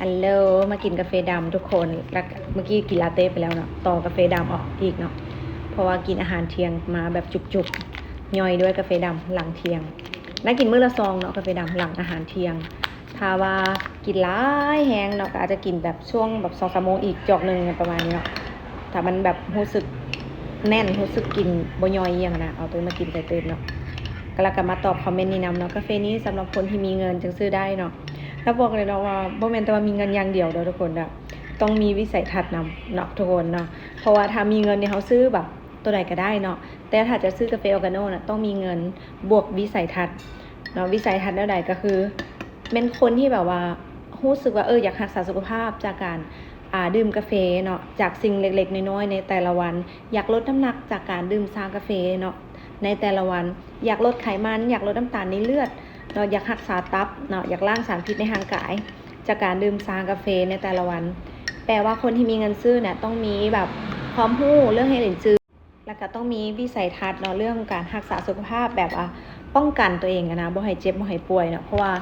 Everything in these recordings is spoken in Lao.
ຮັລໂຫຼ ມາກິນກາເຟດຳທຸກຄົນ ແລ້ວເມື່ອກີ້ກິນລາເຕ້ໄປແລ້ວເນາະ ຕໍ່ກາເຟດຳອອກອີກເນາະ ເພາະວ່າກິນອາຫານທ່ຽງມາແບບຈຸກໆ ຍ່ອຍດ້ວຍກາເຟດຳຫຼັງທ່ຽງ. ນາກິນມື້ລະຊອງເນາະ ກາເຟດຳຫຼັງອາຫານທ່ຽງ. ຖ້າວ່າກິນຫຼາຍແຮງເນາະ ກໍອາດຈະກິນແບບຊ່ວງແບບສອງສາມໂມງອີກຈອກໜຶ່ງ ປະມານນີ້ເນາະ. ຖ້າມັນແບບຮູ້ສຶກແໜ້ນ ຮູ້ສຶກກິນບໍ່ຍ່ອຍອີ່ຫຍັງນະ ເອົາໂຕມາກິນໃສ່ຕື່ມເນາະ. ກໍແລ້ວກໍມາຕອບຄອມເມັນນີ້ນຳເນາະ ກາເຟນີ້ສຳລັບຄົນທີ່ມີເງິນຈຶ່ງຊື້ໄດ້ເນາະ. ແລ້ວບອກເລີຍເນາະວ່າບໍ່ແມ່ນແຕ່ວ່າມີເງິນຢ່າງດຽວເດີທຸກຄົນເດີ ຕ້ອງມີວິໄສທັດນຳເນາະທຸກຄົນເນາະ. ເພາະວ່າຖ້າມີເງິນນີ້ເຮົາຊື້ແບບໂຕໃດກໍໄດ້ເນາະ ແຕ່ຖ້າຈະຊື້ກາເຟອອກາໂນນະ ຕ້ອງມີເງິນບວກວິໄສທັດເນາະ. ວິໄສທັດແນວໃດ? ກໍຄືແມ່ນຄົນທີ່ແບບວ່າຮູ້ສຶກວ່າ ເອີ ຢາກຮັກສາສຸຂະພາບຈາກການ ອ່າ ດື່ມກາເຟເນາະ ຈາກສິ່ງເລັກໆນ້ອຍໆໃນແຕ່ລະວັນ, ຢາກລົດນ້ຳໜັກຈາກການດື່ມຊາກາເຟເນາະໃນແຕ່ລະວັນ, ຢາກລົດໄຂມັນ, ຢາກລົດນ້ຳຕານໃນເລືອດເນາະ, ຢາກຮັກສາຕັບເນາະ, ຢາກລ້າງສານພິດໃນຮ່າງກາຍຈາກການດື່ມຊາກາເຟໃນແຕ່ລະວັນ. ແປວ່າຄົນທີ່ມີເງິນຊື້ເນຍ ຕ້ອງມີແບບຄວາມຮູ້ເລື່ອງເຮັດລິນຈື ແລ້ວກໍຕ້ອງມີວິໄສທັດເນາະ ເລື່ອງຂອງການຮັກສາສຸຂະພາບ ແບບວ່າປ້ອງກັນຕົວເອງນະ ບໍ່ໃຫ້ເຈັບ ບໍ່ໃຫ້ປ່ວຍເນາະ. ເພາະວ່າ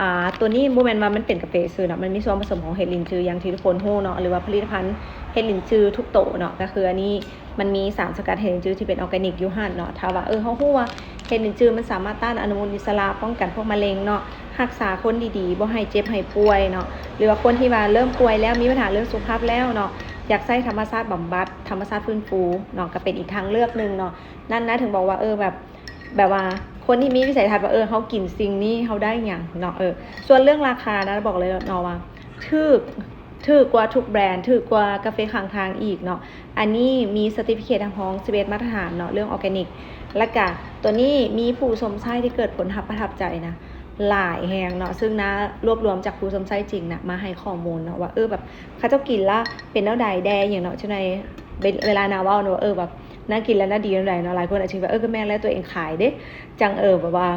ອ່າ ຕົວນີ້ບໍ່ແມ່ນວ່າມັນເປັນກາເຟຊື່ເນາະ ມັນມີສ່ວນປະສົມຂອງເຫັດລິນຈື ຢ່າງທີ່ທຸກຄົນຮູ້ເນາະ ຫຼືວ່າຜະລິດຕະພັນເຫັດລິນຈືທຸກໂຕເນາະ. ກໍຄືອັນນີ້ມັນມີສານສະກັດເຫັດລິນຈືທີ່ເປັນອອກແກນິກຢູ່ຫັ້ນເນາະ. ຖ້າວ່າ ເອີ ເຮົາຮູ້ວ່າເຫັດລິນຈືມັນສາມາດຕ້ານອະນຸມູນອິດສະຫຼະ ປ້ອງກັນພວກມະເລັງເນາະ ຮັກສາຄົນດີໆ ບໍ່ໃຫ້ເຈັບໃຫ້ປ່ວຍເນາະ ຫຼືວ່າຄົນທີ່ວ່າເລີ່ມປ່ວຍແລ້ວ ມີບັນຫາເລື່ອງສຸຂະພາບແລ້ວເນາະ ຢາກໃຊ້ທຳມະຊາດບຳບັດ ທຳມະຊາດຟື້ນຟູເນາະ ກໍເປັນອີກທາງເລືອກໜຶ່ງເນາະ. ນັ້ນນາເຖິງບອກວ່າ ເອີ ແບບ ແບບວ່າຄົນທີ່ມີວິໄສທັດວ່າ ເອີ ເຮົາກິນສິ່ງນີ້ເຮົາໄດ້ຫຍັງເນາະ. ເອີ ສ່ວນເລື່ອງລາຄານະ ບອກເລີຍເນາະວ່າຖືກ ຖືກກວ່າທຸກແບຣນ ຖືກກວ່າກາເຟຂ້າງທາງອີກເນາະ. ອັນນີ້ມີ certificate ຮັບຮອງສິບເອັດມາດຕະຖານເນາະ ເລື່ອງອອກແກນິກ ແລ້ວກະຕົວນີ້ມີຜູ້ຊົມໃຊ້ທີ່ເກີດຜົນຮັບປະທັບໃຈນະ ຫຼາຍແຮງເນາະ ຊຶ່ງນາລວບລວມຈາກຜູ້ຊົມໃຊ້ຈິງນະ ມາໃຫ້ຂໍ້ມູນເນາະວ່າ ເອີ ແບບ ເຂົາເຈົ້າກິນລະເປັນແນວໃດແດ່ຫຍັງເນາະ. ຈັ່ງໃດ ເວລານາເວົ້າເນາະ ເອີ ແບບ ນາກິນແລ້ວນາດີແນວໃດເນາະ ຫຼາຍຄົນອາດຈະວ່າ ເອີ ກໍແມ່ນແລ້ວ ຕົວເອງຂາຍເດ້ ຈັ່ງ ເອີ ແບບວ່າ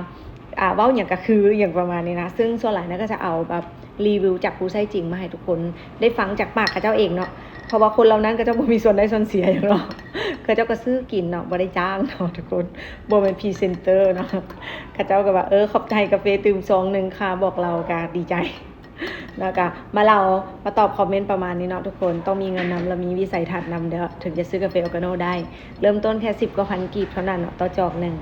ອ່າ ເວົ້າຫຍັງກໍຄືຫຍັງປະມານນີ້ນະ. ຊຶ່ງສ່ວນຫຼາຍນາກໍຈະເອົາແບບ ຣີວິວຈາກຜູ້ໃຊ້ຈິງມາໃຫ້ທຸກຄົນໄດ້ຟັງຈາກປາກເຂົາເຈົ້າເອງເນາະ ເພາະວ່າຄົນເຫຼົ່ານັ້ນເຂົາເຈົ້າບໍ່ມີສ່ວນໄດ້ສ່ວນເສຍຫຍັງເນາະ ເຂົາເຈົ້າກໍຊື້ກິນເນາະ ບໍ່ໄດ້ຈ້າງເນາະທຸກຄົນ ບໍ່ແມ່ນພຣີເຊັນເຕີເນາະ. ເຂົາເຈົ້າກໍວ່າ ເອີ ຂອບໃຈກາເຟຕື່ມຊອງໜຶ່ງຄ່າ ບອກເລົ່າກໍດີໃຈ. ແລ້ວກໍມາເລົ່າ ມາຕອບຄອມເມັນປະມານນີ້ເນາະທຸກຄົນ. ຕ້ອງມີເງິນນຳ ແລະ ມີວິໄສທັດນຳເດີ ເຖິງຈະຊື້ກາເຟອອກາໂນໄດ້. ເລີ່ມຕົ້ນແຄ່ສິບກວ່າພັນກີບເທົ່ານັ້ນເນາະ ຕໍ່ຈອກໜຶ່ງ.